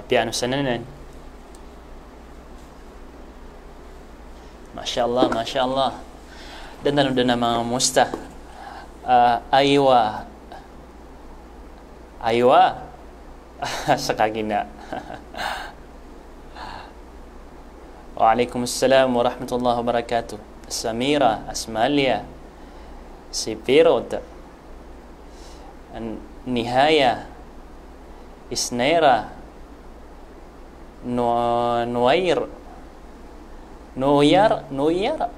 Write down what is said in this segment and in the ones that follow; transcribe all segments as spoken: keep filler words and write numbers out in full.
Piano sa nanan. Masha Allah, masha Allah. Dan tano dn a manga musta. Ah, aywa. Aywa. Sa kagina. Wa alaikum assalam wa rahmatullahi wa barakatuh. Samira, Asmalia, Sipirot, An-, Nihaya, Isnaira, Nu-, Nuair, Nuyar, Nuyar.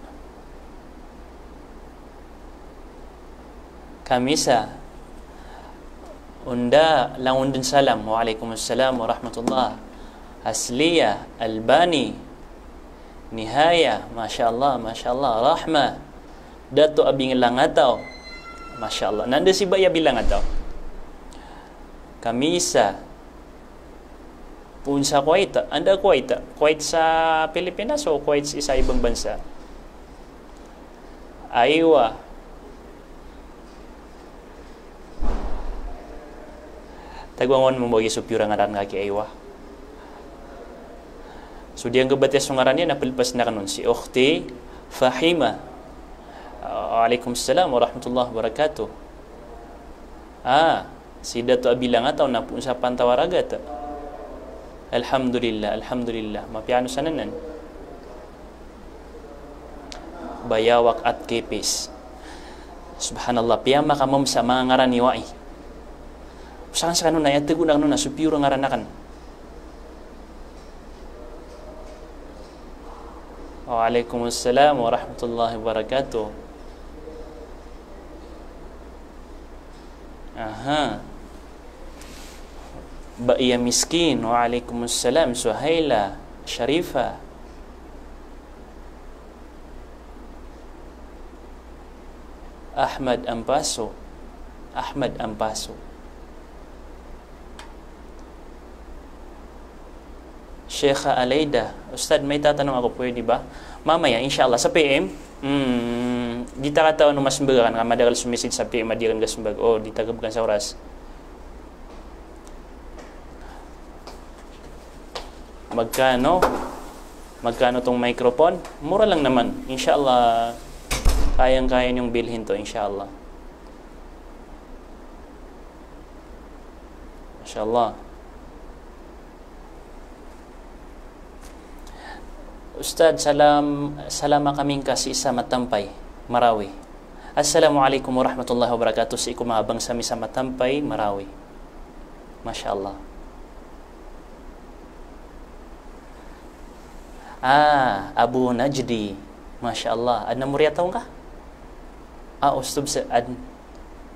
Kamisa. Unda, langon dn salam. Wa alaikum assalam wa rahmatullah. Asliya, Albani, Nihaya, masha Allah, masha Allah. Rahma, Dato Abing Langataw, masha Allah. Nanda si Baya Bilangataw. Kamisa. Poon sa Kuwait, anda Kuwait? Kuwait sa Pilipinas o Kuwait sa isa ibang bansa? Aywa. Tagoan mambo giya so piyo a ngaran ka ki Aywa. So di angka batiya so ngaran iyan na palpas na kanon si Ukhti Fahima. Wa alaikum salam wa rahmatullahi wa barakatuh. Ah, si Dato Abilangataw na poon sa Pantawaragat. Alhamdulillah, alhamdulillah. Mapiya ano sa nanan. Bayawak at Kipis. Subhanallah, piya makamam sa manga ngaran i wai. Osakan sa kano na aya tagoan akn on na so piyo a ngaran akn. Wa alaikum assalam wa rahmatullahi wa barakatuh. Aha. Baiya Miskin, wa alaikum assalam. Suhaila, Sharifa. Ahmad Ampaso. Ahmad Ampaso. Sheikha Aleida, Ustadh, may tatanong ako, pwede ba? Mamaya, insha Allah, sa P M. Hmm, di ta katawan o masmbag akn, ka madakl so message sa P M a di akn kasmbag. O, di ta gabgan sa oras. Magkano? Magkano tong microphone? Mura lang naman. Insha Allah, kayang-kaya niyong bilhin to, insha Allah. Masha Allah. Ustadh, salam, salama kami ngka sii sa Matampay, Marawi. Assalamu alaikum warahmatullahi wabarakatuh, sii ko manga bangsa mi sa Matampay, Marawi. Masha Allah. Ah, Abu Najdi. Masha Allah. Adn a moriyataw ngka? Ah, Ustadh, sa-, adn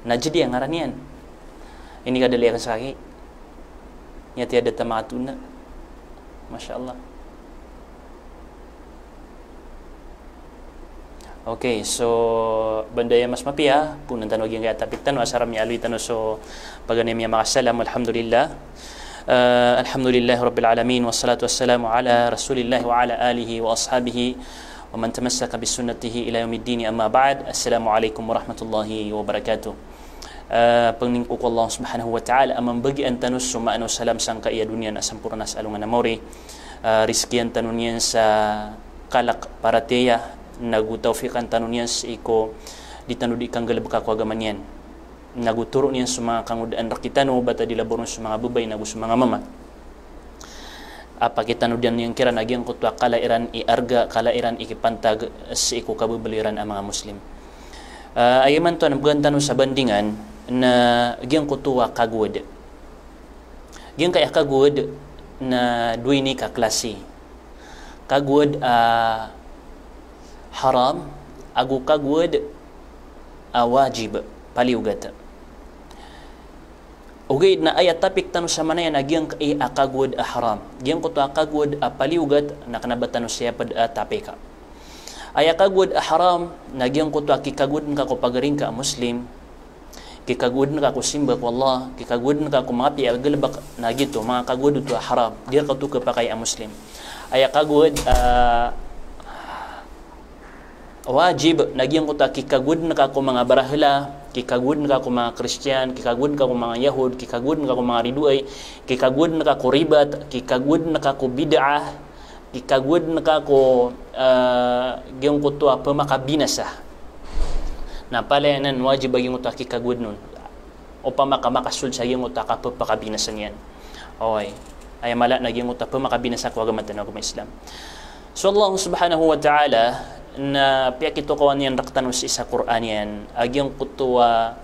Najdi a ngaran iyan. Ini ka dali akn sa kaki. Niyan tiya da tamatuna. Masha Allah. Okay, so, banda iyan mas mapiya, poon tano giyangkaya topic tano, asar a miyaaloy tano so paganay a miyamakasalam, alhamdulillah. Ah, alhamdulillahi rabbil alamin, wassalatu wassalamu ala rasulillah wa ala alihi wa ashabihi wa man tamassaka bisunnatihi ila yaumiddin, amma ba'd. Assalamu alaikum warahmatullahi wabarakatuh. Ah, pangnin ko ko Allah subhanahu wa ta'ala a mambagian tano so maana o salam sangkaya doniya na samporna sa alongan a maori. Ah, rizkian tano niyan sa kalk paratiyaya, nago tawfiqan tano niyan sii ko di tano di kanggalbka ko agama niyan. Nago toro niyan so manga kangodaan rktano, bata di labaw ron so manga babay, nago so manga mama. A pakitano dn iyan kiran a giyangkoto a kala iran i arga, kala iran i kipantag sii ko kababaloy iran a manga Muslim. Ah, aya imanto a bgan tano sa bandingan na giyangkoto a kagowad. Giyangkaya kagowad na dowa ini ka klasi. Kagowad a haram, ago kagowad a wajib, paliyogat. Ogaid na aya topic tano sa manaya na giyangkai a kagowad a haram. Giyangkoto a kagowad a paliyogat na kna ba tano siyapd a topic a. Aya kagowad a haram na giyangkoto a kikagowad ngka ko pagari ngka a Muslim, kikagowad ngka ko simba ko Allah, kikagowad ngka ko manga piya a galbk, na giyoto, manga kagowad oto a haram. Di rka oto khapakay a Muslim. Aya kagowad a wajib na giyangkoto a kikagowad ngka ko manga barahla, Kikagowad ngka ko manga Kristiyan, kikagowad ngka ko manga Yahud, kikagowad ngka ko manga ridoay, kikagowad ngka ko ribat, kikagowad ngka ko bid'ah, kikagowad ngka ko, eh, giyangkoto a pemakabinasa. Na palaya nan wajib a giyangkoto a kikagowad on. Opama ka makasold sa giyangkoto a kapepakabinasa niyan. Oway. Aya mala na giyangkoto a pemakabinasa ko agama tano a agama Islam. So Allah subhanahu wa ta'ala, na piyakitokawan iyan rektano sii sa Qur'an iyan, a giyangkoto a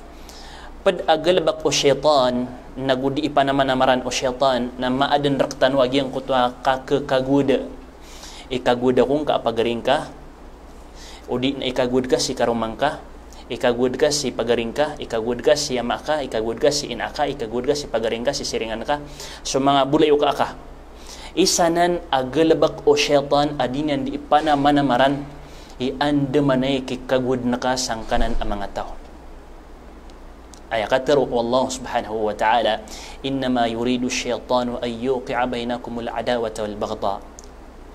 ped a galebek o shaytan, na go di ipanamanamaran o shaytan, na maaden rektano a giyangkoto a kakekagowad. Ikagowad ako ngka a pagari ngka, o di na ikagowad ka si karoma ngka, ikagowad ka si pagari ngka, ikagowad ka si ama ka, ikagowad ka si ina ka, ikagowad ka si pagari ngka, si siringan ka. So manga bolayoka ka. Isa nan a galebek o shaytan a di niyan di ipanamanamaran i andamanaya i kikagowad ngka sangkanan a manga taw. Aya katero o Allah subhanahu wa ta'ala, "Innama yuridu shaytanu an yuqi'a bainakumul adawata wal baghdha."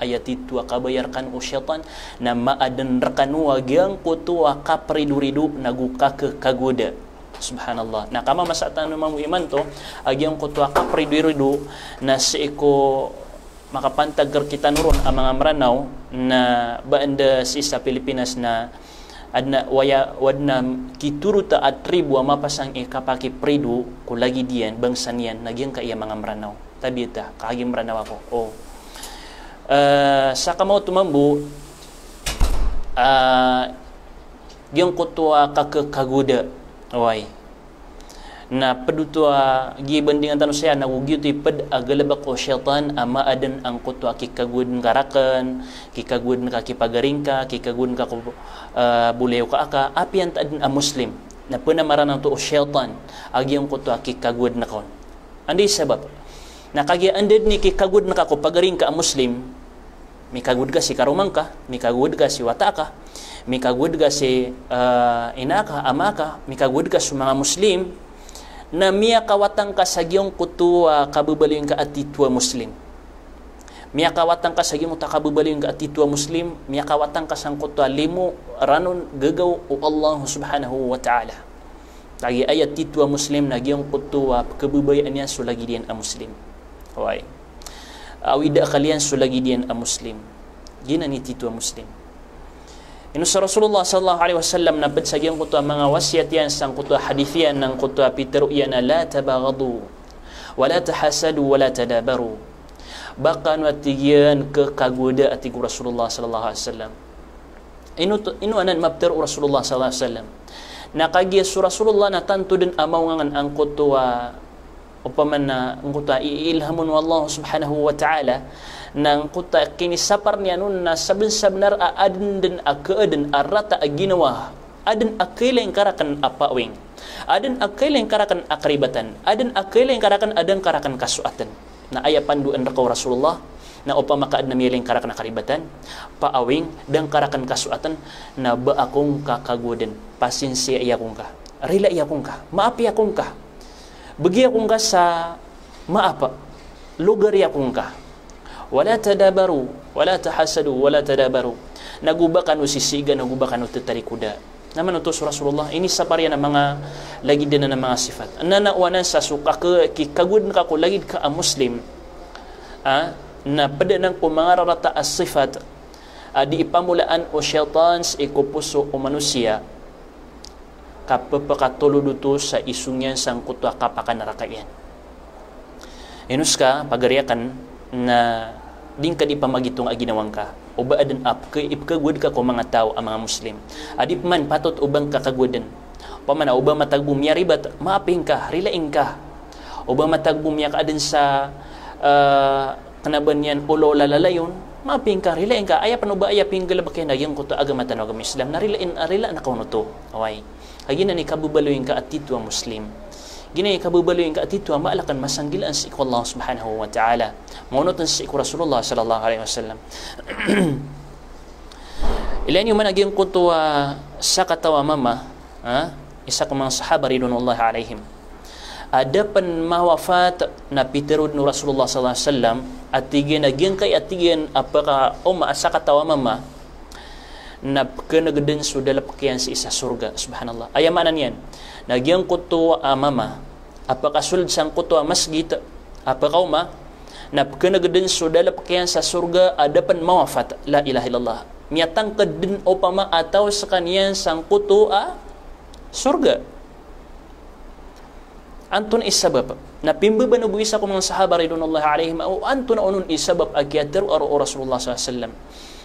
Aya titho a kabaya rekano o shaytan, na maaden rekano a giyangkoto a kaperidorido nago kakekagowad. Subhanallah. Na kamamasa tano mambo imanto, a giyangkoto a kaperidorido, na sii ko makapantag rektano ron a manga Meranaw, na ba anda sii sa Pilipinas na aden a waya, o aden a kitorota a tribo a mapasang i kapakiperido ko lagid iyan, bangsa niyan, na giyangkaya manga Meranaw. Tabiya ta, kagiya Meranaw ako. O. Eh, sa kamaoto mambo, ah, giyangkoto a kakekagowad. Oway. Na ped oto a giya bandingan tano saya, na go giyoto i ped a galebek o shaytan a maaden angkoto a kikagowad ngka raken, kikagowad ngka ki pagari ngka, kikagowad ngka ko, eh, bolayoka ka, apiya antaa den a Muslim. Na penamaranan oto o shaytan a giyangkoto a kikagowad ngka on. Anda i sabap? Na kagiya anda den i kikagowad ngka ko pagari ngka a Muslim, mikagowad ka si karoma ngka, mikagowad ka si wata ka, mikagowad ka si, eh, ina ka, ama ka, mikagowad ka so manga Muslim, na miyakawatan ka sa giyangkoto a kababaloy ngka a titho a Muslim. Miyakawatan ka sa giyangkoto a kababaloy ngka a titho a Muslim, miyakawatan ka sangkoto a limo ranon gagaw o Allah subhanahu wa ta'ala. Lagid aya titho a Muslim na giyangkoto a pekababayaan iyan so lagid iyan a Muslim. Oway. Awida akal iyan so lagid iyan a Muslim. Giyanan i titho a Muslim. Ino sa Rasulullah sallallahu alaihi wasallam na ped sa giyangkoto a manga wasiyat iyan, sangkoto a hadith iyan, nangkoto a pitero iyan a, "La tabaghadu, wa la tahasadu, wa la tadabaru." Ba kano a tig iyan kekagowada a tig o Rasulullah sallallahu alaihi wasallam. Ino to, ino anan mapetero o Rasulullah sallallahu alaihi wasallam. Na kagiya so Rasulullah na tanto den a mawngangen angkoto a, opama na angkoto a i-, iilhamon o Allah subhanahu wa ta'ala, na angkoto a kinisapar niyan on na saben-sabenar a aden den a keaden a rata a ginawa, aden a kailay ngka raken a paawing, aden a kailay ngka raken a karibatan, aden a kailay ngka raken a da ngka raken kasoaten. Na aya pandoan reka o Rasulullah, na opama ka aden a miyailay ngka raken a karibatan, paawing, da ngka raken kasoaten, na ba ako ngka kagowaden, pasinsiyai ako ngka, rilai ako ngka, maapi ako ngka, begi ako ngka sa maap, logari ako ngka. Wala tadabaru, wala tahasadu, wala tadabaru. Nago ba kano sisiga, nago ba kano tetarikoda. Na manoto so Rasulullah, inisapar iyan a manga lagid anan a manga sifat. Na, na o anan sa so kake-, kikagowad ngka ko lagid ka a Muslim. Ah, na ped anan ko manga rarata a sifat a di ipamolaan o shaytan sii ko poso o manosiya, ka pepakatolod oto sa isong iyan sangkoto a kapakanaraka iyan. Ino ska, pagari aken, na di ngka di pamagitong a ginawa ngka. O ba aden a peke-, ipekagowad ka ko manga taw a manga Muslim a di peman patot o ba ngka kagowaden. Opama na o ba matag bo miyaribat, maapi ngka, rilai ngka. O ba matag bo miyakaaden sa, eh, kena ba niyan olaola lalayon, maapi ngka, rilai ngka. Aya pen o ba aya pinggalebek iyan a giyangkoto a agama tano a agama Islam, na rilai, rilai na ka on oto. Oway. Ka giyanan i kababaloy ngka a titho a Muslim. Giyanan i kababaloy ngka a titho a maalaken masanggilaan sii ko Allah Subhanahu wa Ta'ala, maonoten sii ko Rasulullah sallallahu alaihi wasallam. Ilaya niyo man a giyangkoto a sakataw a mama, ha? Isa ko manga sahaba ridwanullahi alaihim. A da pen mawafat na pitero den o Rasulullah sallallahu alaihi wasallam, a tig iyan a giyangkai a tig iyan a pekaoma a sakataw a mama, na pknegden so dalpk iyan sii sa sorga. Subhanallah. Aya maana niyan na giyangkoto a mama a pkasold sangkoto a masgit a pkaoma, na pknegden so dalpk iyan sa sorga a da pn mawafat. La ilaha illallah. Miyatangkd dn opama a taw skaniyan sangkoto a sorga. Antonaa i sabap? Na pimbabanog o isa ko manga sahaba ridwanullahi alaihim, o antonaa onon i sabap a kiyatharo a roo o Rasulullah sallallahu alaihi wasallam.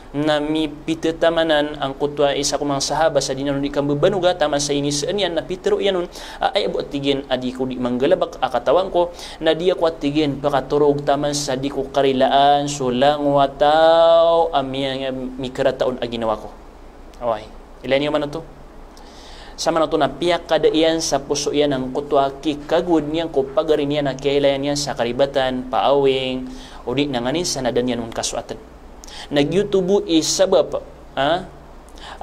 Na mipitataman angkoto a isa ko manga sahaba sa di niyan on di kambabanoga taman sa inisaan iyan, na pitharo iyan on a, aya bo, tig iyan, a di ko di manggalbk a katawan ko, na di ako, tig iyan, pkatorog taman sa di ko karilaan so langowan a taw a miya-, mikarata on a ginawa ko. Oway. Ilaya niyo man oto. Sa man oto na piyakada iyan sa poso iyan angkoto a kikagowad niyan ko pagari niyan a kiyailaya niyan sa karibatan, paawing, o di na nganin sa na da niyan on kasoatan. Na giyoto bo i sabap, ha?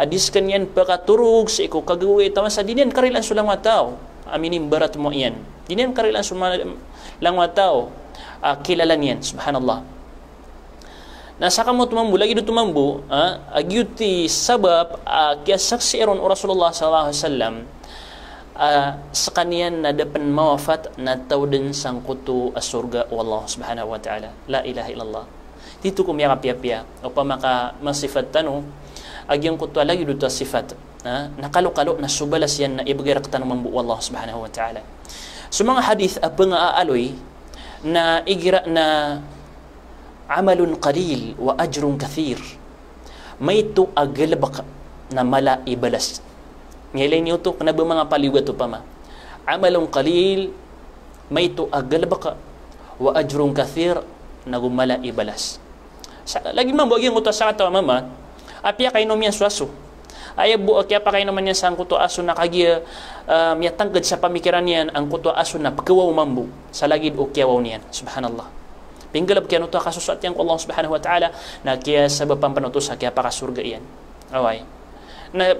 A di skaniyan pkatorog sii ko kagawii taman sa di niyan karilaan so langowan a taw a minimbarat mo iyan. Di niyan karilaan so ma-, langowan a taw a kilala niyan. Subhanallah. Na saka mo oto mambo, lagid oto mambo, ha, a giyoto i sabap a kiyasaksii ron o Rasulullah sallallahu alaihi wasallam, a skaniyan na da pn mawafat na taw dn sangkoto a sorga o Allah subhanahu wa ta'ala. La ilaha illallah. Tito ko miyakapiyapiya, opama ka masipat tano a giyangkoto a lagid oto a sipat, ha, na kalokalo na so balas iyan na ibgay rktano mambo o Allah subhanahu wa ta'ala. So manga hadith a pngaaloy na igira na amalun qalil wa ajrun kathir. Maito a galbk na mala i balas. Miyailay niyo oto, kna ba manga paliyogat opama. Amalun qalil, maito a galbk, wa ajrun kathir, nago mala i balas. Sa, lagid mambo a giyangkoto a sakataw a mama a piyakainom iyan so aso. Aya bo a kiyapakainoman iyan sangkoto a aso na kagiya, ah, miyatangkd sa pamikiran iyan angkoto a aso na pkhawaw mambo sa lagid o kiyawaw niyan. Subhanallah. Pinggalbk iyan oto a kasosoat iyan ko Allah subhanahu wa ta'ala, na kiyasabapan pn oto sa kiyapakasorga iyan. Oway. Na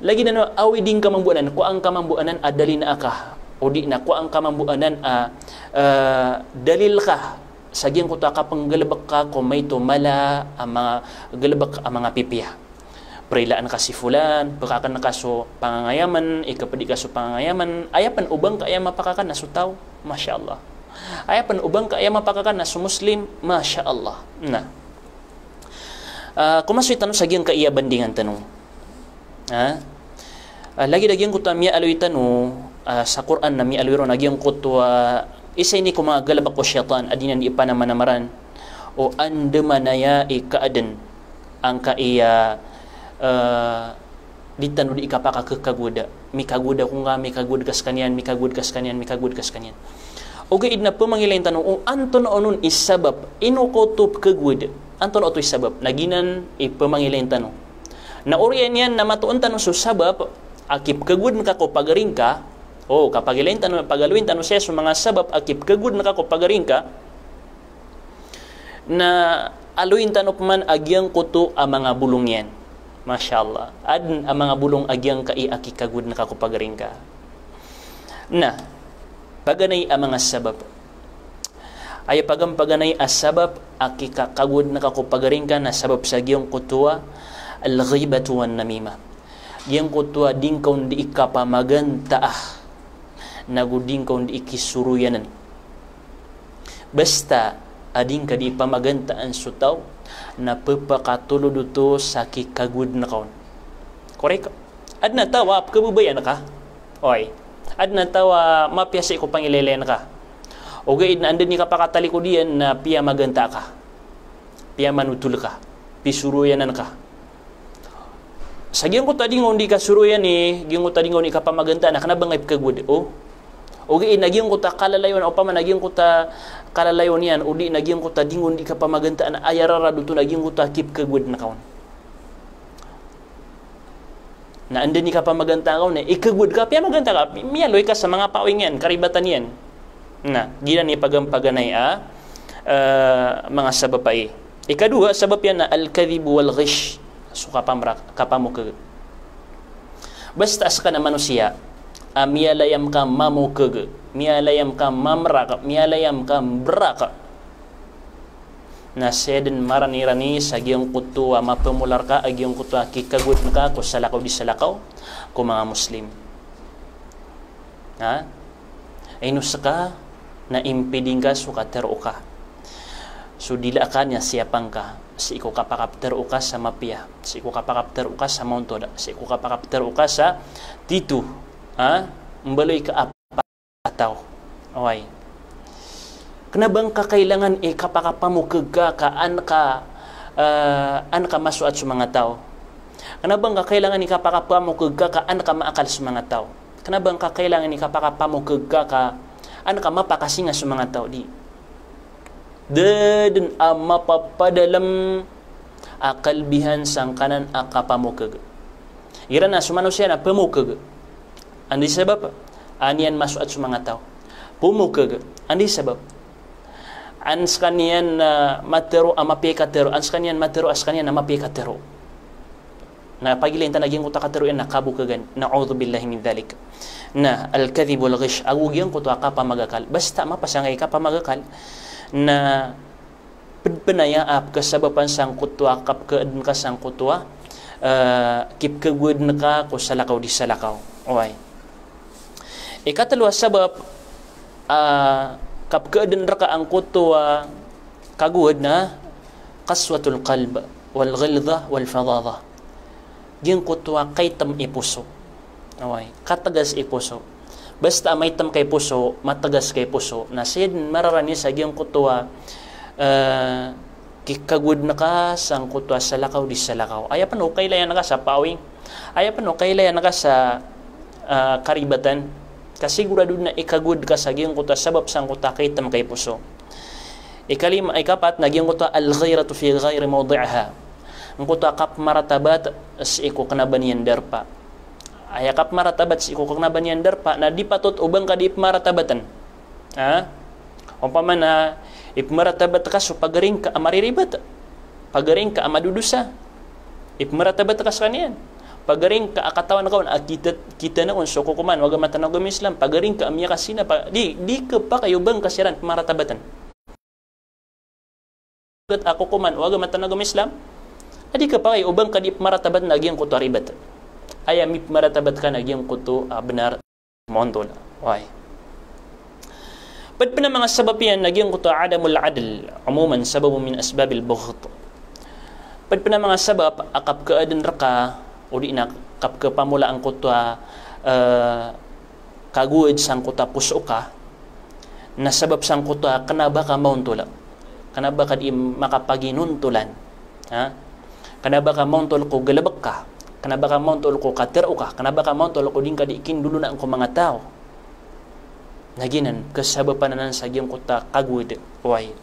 lagid anan a awid ingka mambo anan, kowa ngka mambo anan a dalil ka, o di na kowa ngka mambo anan a, ah, dalil ka sa giyangkoto a kapnggalbk ka ko maito mala a manga galbk a manga pipiya. Prilaan ka si fulan, pkakan ka so pangangayamn, ikapdi ka so pangangayamn, aya pn o ba ngka aya mapakakan na so taw, masha Allah. Aya pn o ba ngka aya mapakakan na so Muslim, masha Allah. Na, ah, komasoy tano sa giyangkaya bandingan tano. Ha? Ah, lagid a giyangkoto a miyaaloy tano, ah, sa Qur'an na miyaaloy ron a giyangkoto a isa ini ko manga galbk o shaytan a di niyan di ipanamanamaran o andamanaya i kaadn angkaya, ah, di tano di ikapakakagowada. Mikagowad ako ngka, mikagowad ka skaniyan, mikagowad ka skaniyan, mikagowad ka skaniyan. Ogaid na pmangilayin tano o antonaa onon i sabap, ino ka oto pkhagowad, antonaa oto i sabap, na giyanan i pmangilayin tano. Na oriyan iyan na matoon tano so sabap a kipkhagowad ngka ko pagari ngka, o, kapagilayin tano, pagaloyin tano saya so manga sabap a kipkhagowad ngka ko pagari ngka, na aloyin tano pman a giyangkoto a manga bolong iyan. Masha Allah. Adn a manga bolong a giyangkai a kikagowad ngka ko pagari ngka. Na paganay a manga sabap. Aya paganpaganay a sabap a kikakagowad ngka ko pagari ngka na sabap sa giyangkoto a al-ghibatu wan namimah. Giyangkoto a di ngka on di ikapamagantaa, nago di ngka on di ikisoroyanan. Basta a di ngka di ipamagantaan so taw, na pphakatolod oto sa kikagowad ngka on. Korek? Adn a taw a pkhababayaan ka. Oway. Adn a taw a mapiya sii ko pangilaylayan ka. Ogaid na anda dn i kapakatalikod iyan na piyamagantaa ka. Piyamanotol ka. Pisoroyanan ka. Sa giyangkoto a di ngka on di kasoroyani, giyangkoto a di ngka on di kapamagantaan na kna ba ngka ipkhagowad. O. Ogaid na giyangkoto a kalalayon, opama na giyangkoto a kalalayon iyan, o di na giyangkoto a di ngka on di kapamagantaan, aya rarad oto na giyangkoto a kipkhagowad ngka on. Na anda dn i kapamagantaa ka on, ikagowad ka, piyamagantaa ka, miyaaloy ka sa manga paawing iyan, karibatan iyan. Na giyanan i paganpaganay a, eh, manga sabap ai. Ikadowa, sabap iyan na al-kadhib wal-ghish. So kapamrak, kapamokhag. Basta a ska na manosiya a miyalayam ka mamokhag, miyalayam ka mamrak, miyalayam ka mbrak, Na sii dn maranirani sa giyangkoto a mapamolar ka a giyangkoto a kikagowad ngka ko salakaw di salakaw ko manga Muslim. Ha? Ino ska na impiding ka so katero ka. So dila ka niyan siyapang ka, sii ko kapakaptero ka sa mapiya, sii ko kapakaptero ka sa maontol, sii ko kapakaptero ka sa tito. Ha? Mbaloy ka a taw. Oway. Kna ba ngka kailangan i kapakapamokg ka ka an ka, eh, an ka masoat so manga taw. Kna ba ngka kailangan i kapakapamokg ka ka an ka maakal so manga taw. Kna ba ngka kailangan i kapakapamokg ka ka an ka mapakasinga so manga taw. Di. Da dn a mapapadalm a kalbihan sangkanan a kapamokg. Iran a so manosiya na pamokg. Anda i sabap? An iyan masoat so manga taw. Pamokg. Anda i sabap? An skaniyan na matero a mapiya i katero, an skaniyan matero a skaniyan na mapiya i katero. Na pagilayn ta na giyangkoto a katero iyan na kabokgan. Na'udhubillahi min dhalik. Na al-kadhib wal-ghish, ago giyangkoto a kapamagakal. Basta mapasang i kapamagakal. Na pd pn aya a pkhasabapan sangkoto a kapkhaadn ka sangkoto a, eh, kipkhagowad ngka ko salakaw di salakaw. Oway. Ikatlo a sabap a kapkhaadn rka angkoto a kagowad na qaswatul qalb wal ghilzah wal fadhadah. Giyangkoto a kaitm i poso. Oway, katgas i poso. Basta a maitm ka i poso, matgas ka i poso, na sii dn mararani sa giyangkoto a, eh, kikagowad ngka sangkoto a salakaw di salakaw. Aya pn o kailayan ka sa pawing. Aya pn o kailayan ka sa, eh, karibatan. Kasigurado dn a ikagowad ka sa giyangkoto a sabap sangkoto a kaitm ka i poso. Ikalima, ikapat na giyangkoto a al-ghairatu fi ghairi mawdi'iha. Angkoto a kapmaratabat sii ko kna ba niyan darpa. Aya kapmaratabat sii ko kna ba niyan darpa, na di patot o ba ngka di pmaratabatan. Ha? Opama na ipmaratabat ka so pagari ngka a mariribat. Pagari ngka a madodosa. Ipmaratabat ka skaniyan. Pagari ngka a katawan ka on a kita, kita na on so kokoman o agama tano a agama Islam. Pagari ngka a miyakasina, pa, di, di khapakay o ba ngka siran pmaratabatan. Gat a kokoman o agama tano a agama Islam. A di khapakay o ba ngka di pmaratabat na giyangkoto a ribat. Aya mipmaratabat ka na giyangkoto a bnar, maontol. Oway. Pd pn a manga sabap iyan na giyangkoto a adamul adl, umuman sababun min asbabil bughd. Pd pn a manga sabap a kapkhaadn rka, odi na kapkhapamola angkoto a, eh, kagowad sangkoto a poso ka, na sabap sangkoto a kna ba ka maontol, kna ba ka di makapaginontolan, ha? Kna ba ka maontol ko galbk ka, kna ba ka maontol ko katero ka, kna ba ka maontol ko di ngka di kindolonaan ko manga taw. Na giyanan, kasabapan anan sa giyangkoto a kagowad, oway.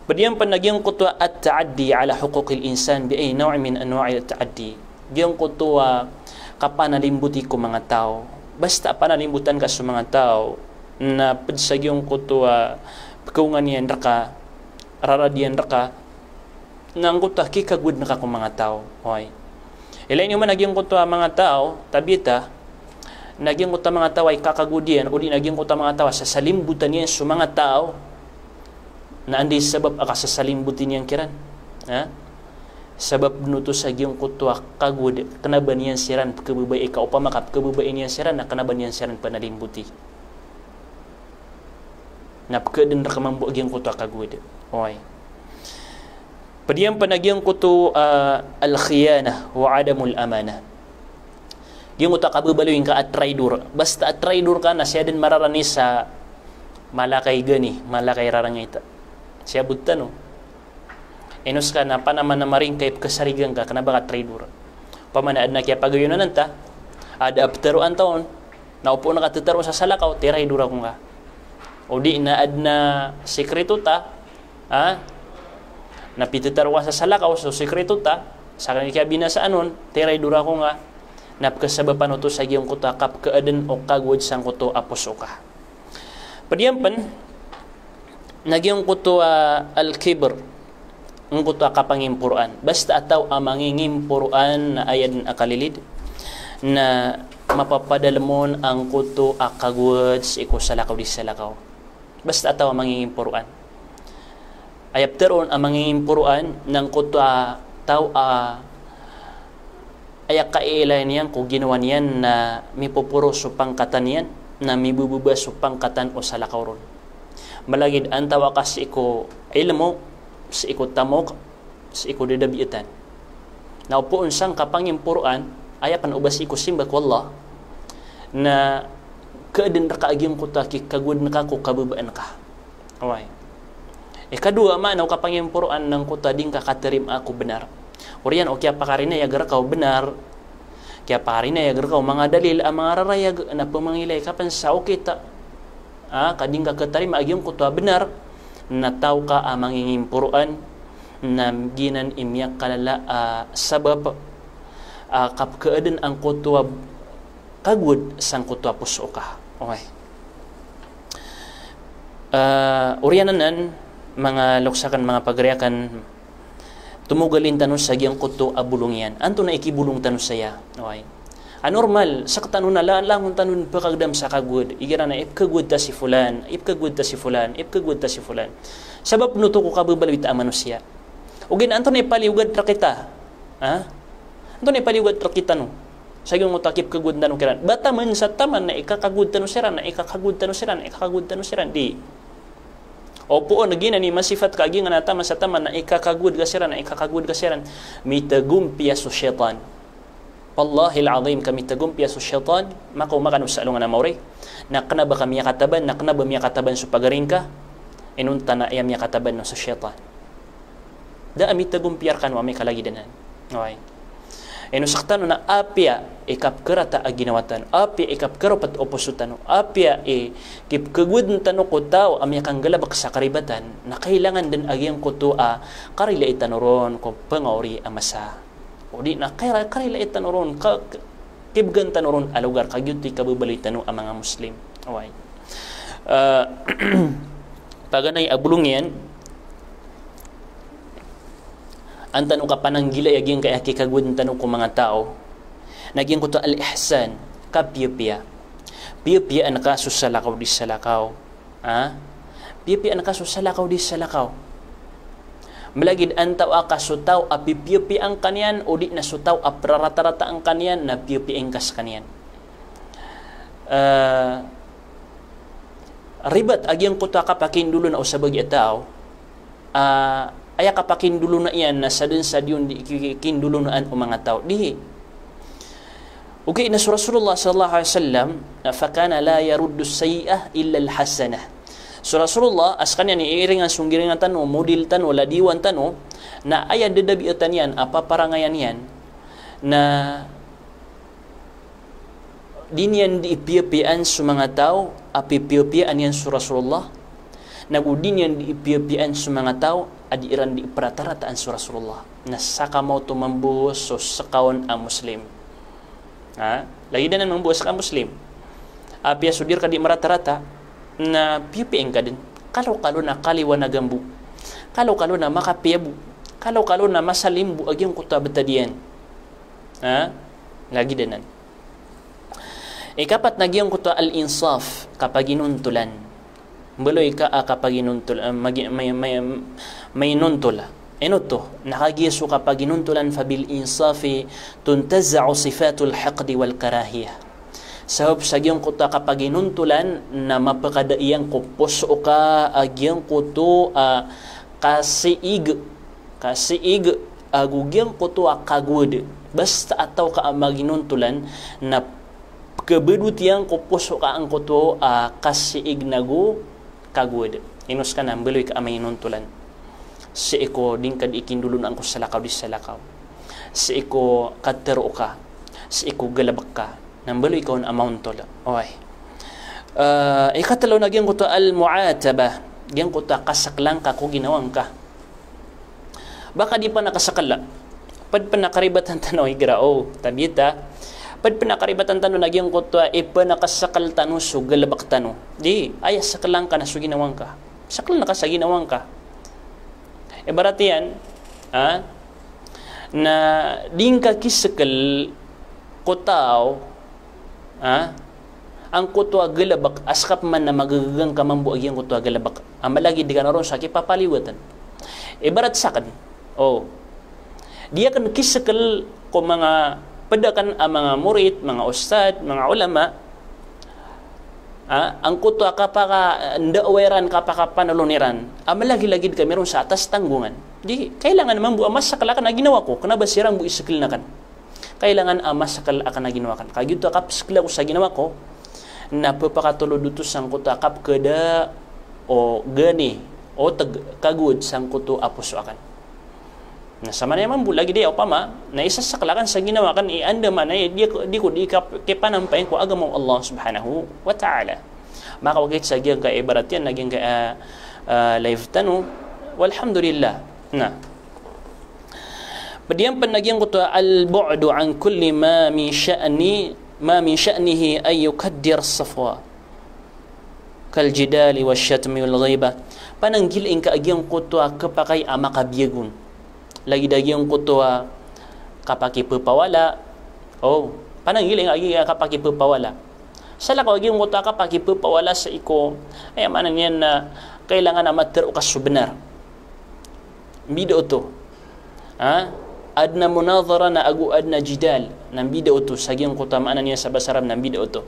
Pd iyan pn na giyangkoto a at-ta'addi ala huquqil insan bi ayyi naw'in min anwa'it ta'addi. Giyangkoto a kapanalimboti ko manga taw. Basta panalimbotan ka so manga taw, na pd sa giyangkoto a pkhaongan iyan rka, rarad iyan rka, na angkoto a kikagowad ngka ko manga taw. Oway. Ilay niyo man a giyangkoto a manga taw, tabiya ta, na giyangkoto a manga taw a ikakagowad iyan, odi na giyangkoto a manga taw a sasalimbotan iyan so manga taw, na anda i sabap a kasasalimboti niyan kiran? Ha? Sabap dn oto sa giyangkoto a kagowad, kna ba niyan siran pkhababai, ka opama ka pkhababai niyan siran, na kna ba niyan siran panalimboti. Na pkhaadn rka mambo a giyangkoto a kagowad. Oway. Pd iyan pn a giyangkoto, ah, al-khiyanah wa adamul amanah. Giyangkoto a kababaloy ngka a traidor. Basta a traidor ka na sii dn mararani sa mala ka i gani, mala ka i rarangit. Sii a bot tano. Ino ska na panamanamari ngka i pkhasarigan ka, kna ba ka traidor. Opama na adn a kiyapagayonan ta, adn a ptharoan ta on, na opama ka tharoon sa salakaw, tiraidor ako ngka. Odi na adn a sikreto ta, ha? Na pitharoon ka sa salakaw so sikreto ta, sa kiyabinasaan on, tiraidor ako ngka. Na pkhasabapan oto sa giyangkoto a kapkhaadn o kagowad sangkoto a poso ka. Pd iyan pn, na giyangkoto a al-kibr, angkoto a kapangimporoan. Basta a taw a mangingimporoan na aya dn a kalilid, na mapapadalm on angkoto a kagowad sii ko salakaw di salakaw. Basta a taw a mangingimporoan. Aya ptharoon a mangingimporoan na angkoto a taw a aya kaiilayan iyan ko ginawa niyan na mipoporo so pangkatan iyan, na mibobaba so pangkatan o salakaw ron. Malagid antawaa ka sii ko ilmo, sii ko tamok, sii ko dadabiatan. Na opama sangka pangimporoan, aya pn o ba sii ko simba ko Allah, na khaadn rka a giyangkoto a kikagowad ngka ko kababaan ka. Oway. Ikadowa a maana o kapangimporoan na angkoto a di ngka katarima ko bnar. Oriyan o kiyapakarinayag rka o bnar, kiyapakarinayag rka o manga dalil a mangararayag na pmangilay ka pn sa okit a, a, ka di ngka katarima a giyangkoto a bnar, na taw ka a mangingimporoan, na giyanan i miyakalala a sabap a kapkhaadn angkoto a kagowad sangkoto a poso ka. Oway. Ah, oriyan anan, manga loks akn, manga pagari akn, tomogalin tano sa giyangkoto a bolong iyan. Antonaa i kibolong tano saya? Oway. A normal, sktano na la-, langon tano pkhagdam sa kagowad. Igira na ipkhagowad ta si fulan, ipkhagowad ta si fulan, ipkhagowad ta si fulan. Sabap oto ko kababaloy ta a manosiya. Ogaid na antonaa i paliyogad rkita? Ha? Antonaa i paliyogad rkitano sa giyangkoto a kipkhagowad tano kiran? Ba taman sa taman na ikakagowad tano siran, na ikakagowad tano siran, na ikakagowad tano siran? Di. Opama na giyanan i masifat ka a giyanan a taman sa taman na ikakagowad ka siran, na ikakagowad ka siran. Mitagompiya so shaytan. Wallahil azim ka mitagompiya so shaytan, makaoma kano sa alongan a maori. Na kna ba ka miyakataban, na kna ba miyakataban so pagari ngka, inonta na aya miyakataban on so shaytan. Da a mitagompiya rkano amay ka lagid anan. Oway. Ino sktano na apiya i kapkharata a ginawa tano, apiya i kapkharopat o poso tano, apiya i kipkhagowad tano ko taw a miyakanggalbk sa karibatan, na kailangan dn a giyangkoto a karilai tano ron ko pngaori a masa. O di na kara-, karilai tano ron, ka-, kibgan tano ron a logar ka giyoto i kababaloy tano a manga Muslim. Oway. Ah, paganay a bolong iyan, an tano kapananggilai a giyangkaya kikagowad tano ko manga taw. Na giyangkoto al-ihsan, kapiyapiya. Piyapiyaan ka so salakaw di salakaw. Ha? Piyapiyaan ka so salakaw di salakaw. Malagid antawaa ka so taw a pipiyapiyaan ka niyan, o di na so taw a praratarata angka niyan, na piyapiyaan ka skaniyan. Eh, ribat a giyangkoto a kapakindolona o sabagi a taw, ah, aya kapakindolona iyan na sadn sa di on di ki-, ki-, kindolonaan o manga taw. Di. Ogaid na so Rasulullah sallallahu alaihi wasallam, na, "Fakana la yaruddu sayyi'ah illa al-hasanah." So Rasulullah, a skaniyan i iringan so nggiringan tano, model tano, ladiwan tano, na aya dadabiatan iyan, a paparangayan iyan, na di niyan di ipiyapiyaan so manga taw a pipiyapiyaan iyan so Rasulullah, nago di niyan di ipiyapiyaan so manga taw a di iran di iprarataraan so Rasulullah. Na sakamaoto mambo so ska on a Muslim. Ha? Lagid anan mambo a ska a Muslim. Apiya so di rka di maratarata, na piyapiyaan ka dn. Kalokalo na kaliwanagan bo. Kalokalo na makapiya bo. Kalokalo na masalim bo a giyangkoto a btad iyan. Ha? Lagid anan. Ikapat na giyangkoto a al-insaf, kapaginontolan. Mbaloy ka a kapaginontol, ah, magi-, may-, may-, mainontol. Ino oto, na kagiya so kapaginontolan, "Fa bil insafi tuntaza'u sifatul hiqdi wal karahiyah." Sabap sa giyangkoto a kapaginontolan na mapakada iyan ko poso ka a giyangkoto a kasiig, kasiig ago giyangkoto a kagowad. Basta a taw ka a maginontolan na kabadot iyan ko poso ka angkoto a kasiig nago kagowad. Ino ska na mbaloy ka a mainontolan. Sii ko di ngka di ikindolonaan ko salakaw di salakaw. Sii ko katharo ka. Sii ko galbk ka. Na mbaloy ka on a maontol. Oway. Eh, ikatlo na giyangkoto al-mu'atabah. Giyangkoto a kasakla ngka ko ginawa ngka. Ba ka di pn a kasakla. Pd pn a karibatan tano igira o, tabiya ta. Pd pn a karibatan tano na giyangkoto a ipn a kasakl tano so galbk tano. Di, aya sakla ngka na so ginawa ngka. Sakla ngka sa ginawa ngka. Ibarat iyan, ha? Na di ngka kisakl ko taw, ha? Angkoto a galbk, a ska pman na magagaga ngka mambo a giyangkoto a galbk. A malagid ka na ron sa kipapaliwatan. Ibarat sakn. O. Di akn kiskl ko manga pd akn a manga murid, manga ustad, manga ulama. A, angkoto a kapaka, ndao iran, kapakapanolon iran. A malagilagid kami ron sa atas tanggongan. Di, kailangan mambo a masakl akn a ginawa ko, kna ba siran bo iskln akn. Kailangan a masakl akn a ginawa akn. Ka giyoto a kapskl ako sa ginawa ko, na pphakatolod oto sangkoto a kapkhada o gani, o tg, kagowad sangkoto a poso akn. Na samanaya mambo lagid aya opama, na isasakl akn sa ginawa akn i anda man aya di ko, di ko di kap-, kipanampay ko agama o Allah subhanahu wa ta'ala. Makaokit sa giyangkai a ibarat iyan, na giyangkai a, a, live tano. Walhamdulillah. Na. Pd iyan pn na giyangkoto a al-bu'du an kulli ma min sha'ni, ma min sha'nihi an yukaddir as-safwa. Kal jidali wash shatmi wal ghibah. Pananggila ingka a giyangkoto a kapakay a makabiyagon. Lagid a giyangkoto a kapakipphawala. O, pananggila ingka a giyangkoto a kapakipphawala. Salakaw a giyangkoto a kapakipphawala sii ko, aya maana niyan na kailangan a matero ka so bnar. Mbida oto. Ha? Adn a munadhara na ago adn a jidal. Na mbida oto. Sa giyangkoto a maana niyan sa basa Arab na mbida oto.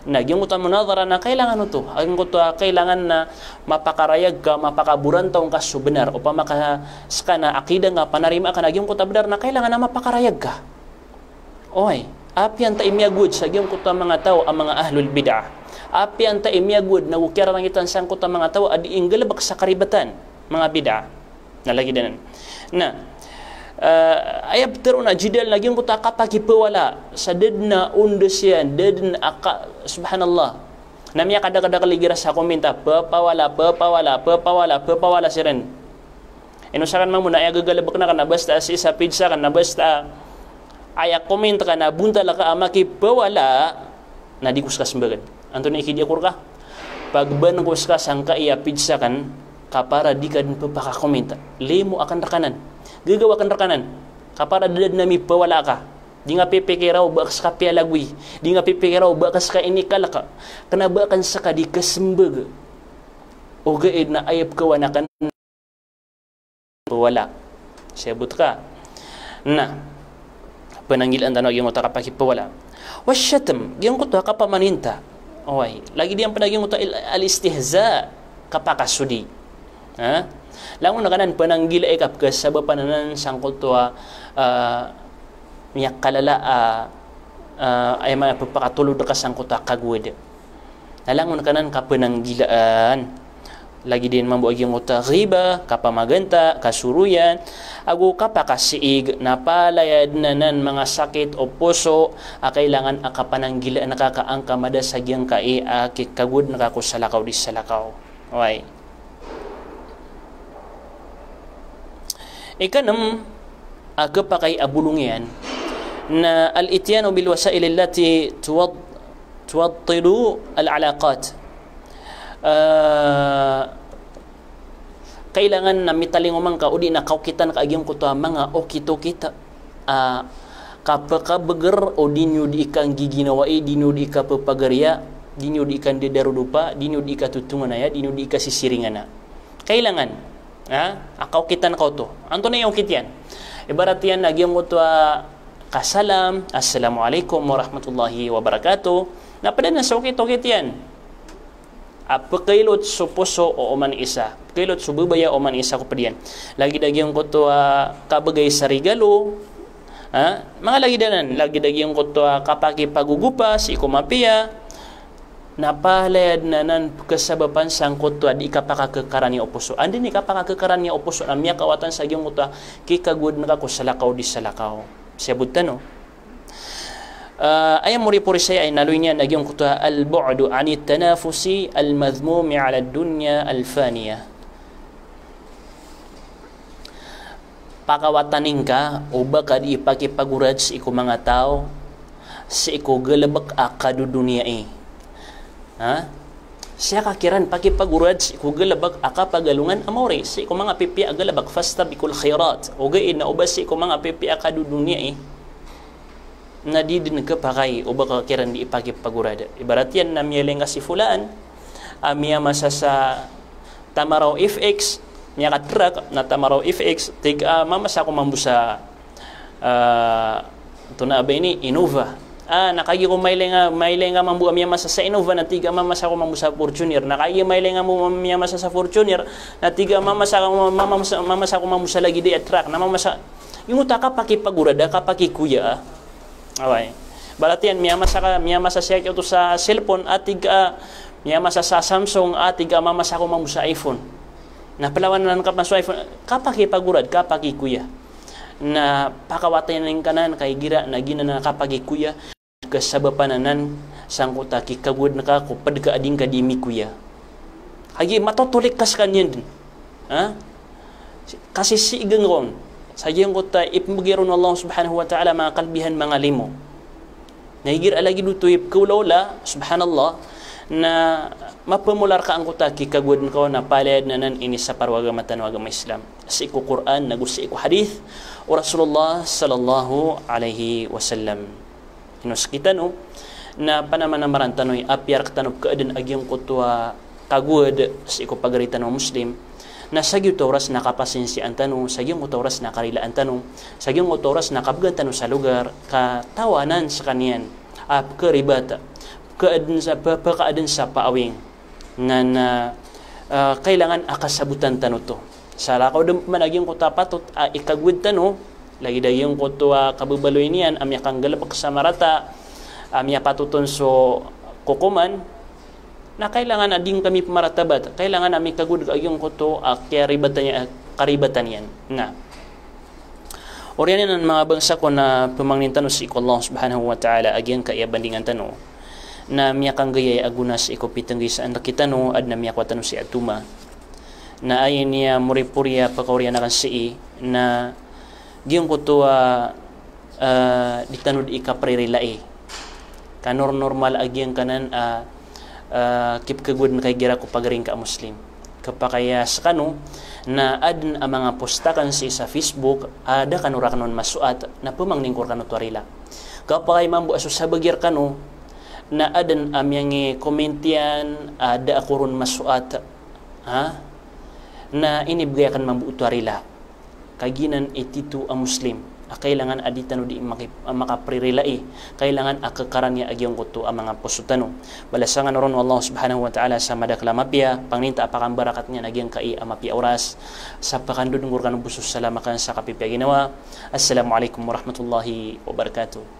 Na giyangkoto a munadhara na kailangan oto. A giyangkoto a kailangan na mapakarayag ka, mapakaborantaw ngka so bnar. Opama ka ska na akida ngka, panarima ka na giyangkoto a bnar na kailangan na mapakarayag ka. Oway, apiya antaa i miyagowad sa giyangkoto a manga taw a manga ahlul bid'ah. Apiya antaa i miyagowad na go kiyarangitan sangkoto a manga taw a di nggalbk sa karibatan, manga bid'ah. Na lagid anan. Na, eh, aya ptharoon a jidal na giyangkoto a kapakipphawala, sa da dn a ondas iyan, da dn a ka-, subhanallah. Na miyakadakdakl igira sa comment a pphawala, pphawala, pphawala, pphawala siran. Ino sakn mambo na aya gagalbkn akn na basta sii sa page akn na basta aya comment ka na bontal ka a makipphawala, na di ko ska smbagn. Antonaa i kidiakor ka? Pagban ko ska sangkai a page akn, ka para di ka dn pphaka-comment. Limo akn rkanan. Gagaw akn rkanan. Ka para da dn a miphawala ka. Di ngka pipikira o ba ka ska piyalagoy. Di ngka pipikira o ba ka ska inikalk. Kna ba akn ska di ka smbag. Ogaid na aya pkawan akn pphawala. Siyabot ka. Na, pnanggilaan tano a giyangkoto a kapakiphawala. Wash shatm, giyangkoto a kapamaninta. Oway, lagid iyan pn a giyangkoto a il-, al-istihza, kapakasodi. Ha? Langon ka anan pnanggilai ka pkhasabapan anan sangkoto a, ah, miyakalala a, ah, aya maana pphakatolod ka sangkoto a kagowad. Na langon ka anan kapnanggilaan. Lagid iyan mambo a giyangkoto a ghibah, kapamaganta, kasoroyan, ago kapakasiig, na palaya dn anan manga sakit o poso a kailangan a kapananggilaan ka ka an ka mada sa giyangkai a kikagowad ngka ko salakaw di salakaw. Oway. Ikanm a kapakay a bolong iyan na al-ityanu bil wasail allati tuwat-, tuwattidu al-alaqat. Ah, kailangan na mitalingoma ngka odi na kaokitan ka a giyangkoto a manga okit-okit a kapakabagr o di niyo di ikanggiginawai, di niyo di ikapapagariya, di niyo di ikandidarodopa, di niyo di ikatotonganaya, di niyo di ikasisiringana. Kailangan, ha? A kaokitan ka oto. Antonaa i okit iyan? Ibarat iyan a giyangkoto a kasalam, "Assalamu alaikum warahmatullahi wabarakatuh." Na pd anan sa okit-okit iyan. A pkhailot so poso o oman i isa. Pkhailot so babaya o oman i isa ko pd iyan. Lagid a giyangkoto a kabgay sa regalo. Ha? Manga lagid anan, lagid a giyangkoto a kapakipagogopa sii ko mapiya. Na palaya dn anan pkhasabapan sangkoto a di kapakakhakarani o poso. Anda i kapakakhakarani o poso na miyakawatan sa giyangkoto a kikagowad ngka ko salakaw di salakaw. Siyabot tano. Ah, aya moripori saya ay naloy niyan a giyangkoto a al-bu'du anit tanafusi al-madhmumi ala dunya al-faniya. Pakawatani ngka o ba ka di ipakipagorad sii ko manga taw, sii ko galbk a kadodoniyai. Ha? Sii ka kiran pakipagorad sii ko galbk a kapagalongan a maori, sii ko manga pipiya a galbk, fastabiqul khairat. Ogaid na o ba sii ko manga pipiya a kadodoniyai, na di dn kapakay o ba ka kiran di ipakipagorad. Ibarat iyan na miyailay ngka si fulaan a miyamasa sa Tamaraw F X, miyakatrak, na tamaraw F X, tig a mamasa ako mambo sa, ah, antonaa ba ini, Innova. Ah, na kagiya ko mailing a, mailing a mambo a miyamasa sa Innova, na tig a mamasa ako mambo sa Fortuner. Na kagiya mailing a mambo a miyamasa sa Fortuner, na tig a mamasa, mamasa, mamasa ako mambo sa lagid a truck. Na mamasa, giyangkoto a kapakipagorad a kapakikoya a. Oway. Balat iyan, miyamasa ka, miyamasa sii ko oto sa cellphone, a tig a, miyamasa sa Samsung, a tig a mamasa ako mambo sa iPhone. Na plawan anan ka mambo sa iPhone, kapakipagorad, kapakikoya. Na pakawatayan ka anan, ka igira na giyanan a kapakikoya, kasabapan anan sangkoto a kikagowad ka ko ped ka a di ngka di mikoya. Kagiya matotolik ka sekaniyan den. Ha? Kasi sii gengkon sa giyangkoto a ipembegay ron o Allah Subhanahu wa Ta'ala manga kalbihan, manga limo. Na igira lagid oto i pekaolaola, subhanallah, na mapemolar ka angkoto a kikagowad ka on, na palaya den anan inisapar o agama tano a agama Islam. Sii ko Qur'an, nago sii ko hadith o Rasulullah sallallahu alaihi wasallam. Ino sekitano, na panamanamaran tano i apiya rektano pekaaden a giyangkoto a kagowad sii ko pagari tano a Muslim, na sa giyoto a oras na kapasensiyaan tano, sa giyangkoto a oras na karilaan tano, sa giyangkoto a oras na kabegan tano sa logar, ka tawanan sekaniyan a pekeribat, pekaaden sa, pe-, pekaaden sa paawing. Na, na, ah, kailangan a kasabotan tano oto. Salakaw den man a giyangkoto a patot a ikagowad tano, lagid a giyangkoto a kababaloy niyan a miyakanggalebek sa marata, a miyapatot on so kokoman, na kailangan a di ngka mipemaratabat, kailangan a mikagowad ka a giyangkoto a kiyaribatan iyan, karibatan iyan. Na, oriyan iyan manga bangsa ko, na pemangnin tano sii ko Allah Subhanahu wa Ta'ala a giyangkai a bandingan tano na miyakanggay a gona sii ko pitenggisaan rekitano, aden a miyakowa tano sii a toma. Na aya niyan moripori a pekaoriyan aken sii, na giyangkoto a, ah, di tano di kaprerilai. Ka nor-, normal a giyangkanan a, ah, kipekagowad ka igira ko pagari ngka a Muslim. Kepakay a sekano, na aden a manga post aken sii sa Facebook, a da kano raken on masoat, na pemangnin ko rekano oto a rila. Kepakay mambo a so sabagi rekano, na aden a miyangi-comment iyan, a da ako ron masoat. Ha? Na inibegay aken mambo oto a rila. Kagiya anan i titho a Muslim a kailangan a di tano di maki-, a makaprerilai. Kailangan a kekaraniya a giyangkoto a manga poso tano. Balasan kano ron o Allah Subhanahu wa Ta'ala sa madakel a mapiya, pangnin ta a pakambarakat niyan a giyangkai a mapiya a oras. Sa pakandod ngko rekano bo so salam aken sa kapipiya a ginawa. Assalamu alaikum warahmatullahi wabarakatuh.